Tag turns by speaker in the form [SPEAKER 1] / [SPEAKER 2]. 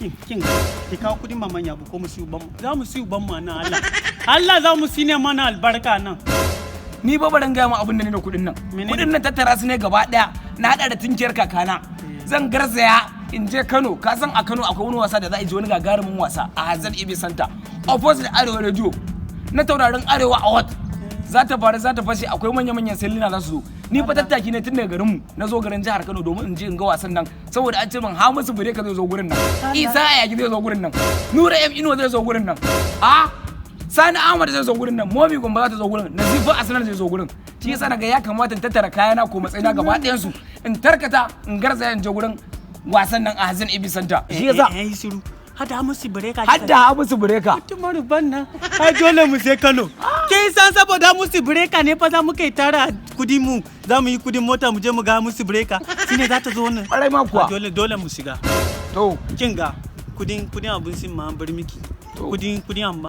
[SPEAKER 1] Kin kin ki kawo kudin maman Yabo ko mu siyu ban, za mu siyu ban ma nan. Allah Allah, za mu sine mana albarka nan.
[SPEAKER 2] Ni ba baran gaya ma abin da ne da kuɗin nan.
[SPEAKER 1] Menene?
[SPEAKER 2] Kuɗin nan tattara su ne gaba ɗaya na haɗa da tinkiyar kakana. Zan garzaya in je Kano. Ka san a Kano akwai wani wasa da za a ji, wani gagarumin wasa a Hazan Ibi Center, opposite Arewa Radio, na taurarin Arewa Award. Za ta faru, za ta fashe. Akwai manya-manyan sallina za su zo. Ni fa tattaki ne tun daga garinmu na zo garin jihar Kano domin in je in ga wasan nan, saboda an ce min Hamisu Breaker zai zo gurin nan, Isa Ayagi zai zo gurin nan, Nura M Inuwa zai zo gurin nan, a Sani Ahmad zai zo gurin nan, Momi Gombe za ta zo gurin, Nazifa Asnan zai zo gurin. Shi yasa naga ya kamata in tattara kayana ko matsayina gaba ɗayan su, in tarkata in garzaya in je gurin wasan nan a Hazan Ibi Center. Shi yasa.
[SPEAKER 1] Eh, eh, shiru. Hada musu Breaker.
[SPEAKER 2] Hadda Hamisu Breaker.
[SPEAKER 1] Tumaru ban nan. Ai dole mu sai Kano. Ke san saboda musu Breaker ne fa za mu kai tara kudi mu. Za mu yi kudin mota mu je mu ga musu Breaker. Shine za ta zo wannan.
[SPEAKER 2] Ƙwarai ma kuwa.
[SPEAKER 1] Dole dole mu shiga.
[SPEAKER 2] To.
[SPEAKER 1] Kin ga kudin abun sin ma an bar miki.
[SPEAKER 2] To.
[SPEAKER 1] Kudin amma